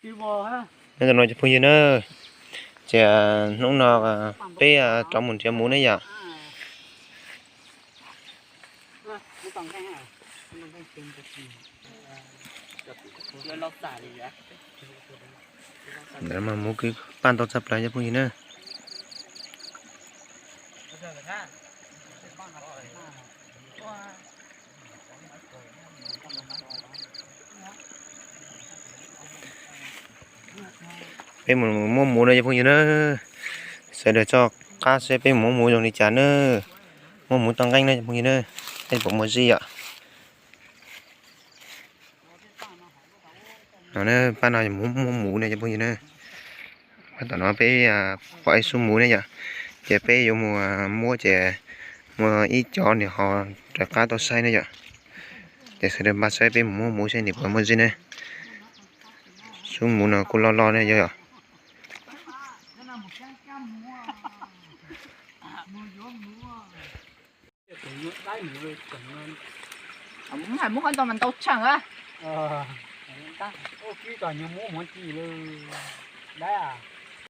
Nyob zoo no cov phooj ywg na, ces hnub no peb rov mus nrhiav muv ne yom. Ntawd mas muv kwv paj ntau tshaj plaws cov phooj ywg na. Peb mus muab muv na cov phooj ywg na. Sawv daws tso qab saib peb mus muab muv zoo li cas na. Muab muv tau nqeeb na cov phooj ywg na. Peb puas muaj zib yom. No pab no muab muv na cov phooj ywg na. Tom no peb pom ib xub muv ne yom. Ces peb yuav mus muab ces muaj ib cov nws ho rov qab tau saib ne yom. Ces sawv daws npaj saib peb mus muab muv saib nws puas muaj zib ne. Xub muv no kuj loj loj ne yom.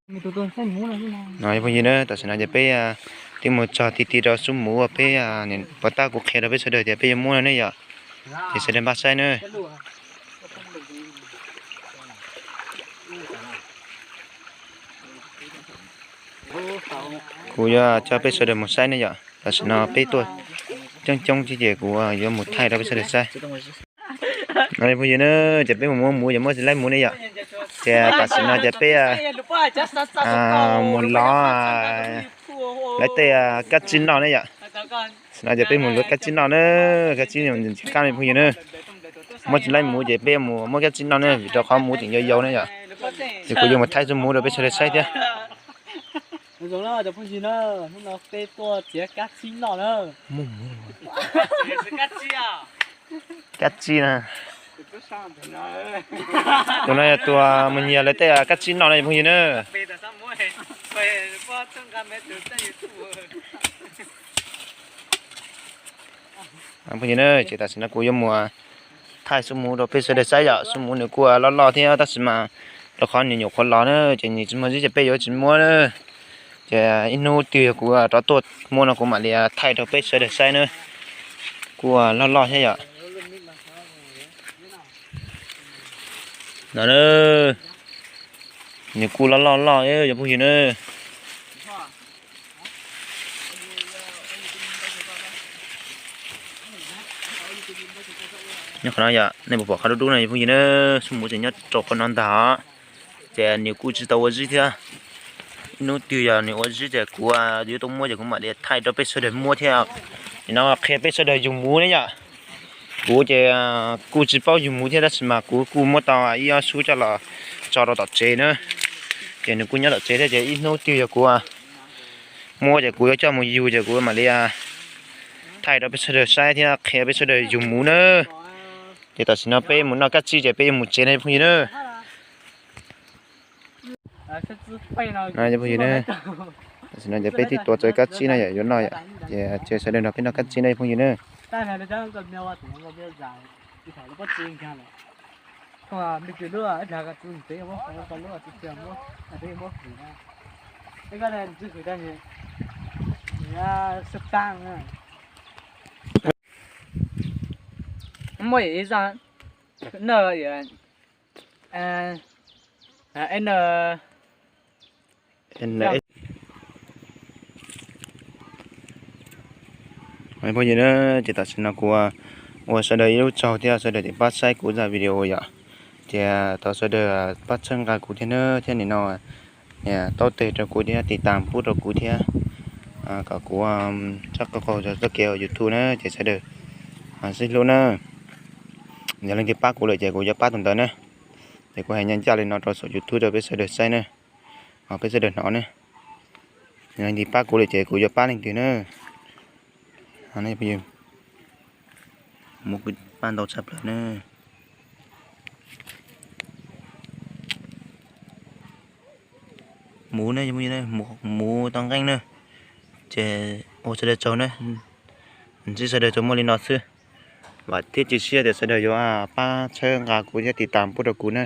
No cov phooj ywg na, tam sim no ces peb twb mus txog ti ti rau xub muv uas peb, puas tab kuv qhia rau peb sawv daws tias peb yuav muab no ne yom. Ces sawv daws npaj saib na. Kuv yuav coj peb sawv daws mus saib ne yom. Tam sim no peb tuaj coob coob thiab ces kuv yuav mus thaij rau peb sawv daws saib. No phooj ywg na, ces peb mus muab muv ces muab tsis laib muv ne yom. Ces tam sim no ces peb mus lov, lov tej kab tsib noj ne yom. Tam sim no ces peb mus lov kab tsib noj na, kab tsib qab ne phooj ywg na. Muab tsis laib muv ces peb mus muab kab tsib noj ne, vim rau qhov muv tseem yau yau ne yom. Ces kuv yuav mus thaij xub muv rau peb sawv daws saib thiab. Zoo no cov phooj ywg na, hnub no peb tuaj txiav kab tsib noj na. Kab tsib na. Tus no yog tus mus nyiag lawv tej kab tsib noj no cov phooj ywg na. Phooj ywg na, ces tam sim no kuv yuav mus thaij xub muv rau peb sawv daws saib yom. Xub muv nws kuj loj loj thiab tab sis mas rau qhov nws nyuam qhuav los na, ces nws tsis muaj zib ces peb yuav tsis muab na. Ces ib hnub twg yog kuv rov tuaj muab no kuv mam li thaij rau peb sawv daws saib na. Kuj loj loj thiab yom. No na, nws kuj loj loj loj cov phooj ywg na. Nyob qhov no yom, nej puas pom qhov dub dub no cov phooj ywg na, xub muv tseem nyob rau qhov no ntag. Ces nws kuj tsis tau ua zib thiab. Ib hnub twg yog nws ua zib ces kuv yuav tau muab ces kuv mam li thaij rau peb sawv daws muab thiab. Nim no qhia peb sawv daws yug muv ne yom. Kuv ces kuj tsis paub yug muv thiab tab sis mas kuv kuj muab tau ib ob xub coj los tso rau tom tsev na. Ces nws kuj nyob tom tsev thiab ces ib hnub twg yog kuv muab ces kuv yuav coj mus yug ces kuv mam li thaij rau peb sawv daws saib thiab qhia peb sawv daws yug muv na. Ces tam sim no peb mus noj kab tsib ces peb yuav mus tsev no phooj ywg na. No cov phooj ywg na, tam sim no ces peb twb tuav tau kab tsib no yom, yuav noj yom, ces sawv daws nrog peb noj kab tsib na phooj ywg na. Phooj ywg na, ces tam sim no kuv ua sawv daws ib lub tsaug thiab sawv daws tseem pab saib kuv zaj video yom. Ces thov sawv daws pab txhawb nqa kuv thiab na, thiab nim no taub teg rau kuv thiab tiv tas pub rau kuv thiab, kom kuv txhob qaug qaug txoj kev ua YouTube na, ces sawv daws sib hlub na. Yog leej twg pab kuv lawm ces kuv yuav pab tus ntawd na. Ces kuv hais ncaj ncaj li no rau saum YouTube rau peb sawv daws saib na, peb sawv daws hnov na. Yog leej twg pab kuv lawm ces kuv yuav pab leej twg na. Muv kwv paj ntau tshaj plaws na. Muv ne, muv tau nqeeb na. Ces ua sawv daws tsaug na. Ntsib sawv daws tsuas muaj li no xwb. Vam thiab cia siab tias sawv daws yuav pab txhawb nqa kuv thiab tiv tas pub rau kuv na.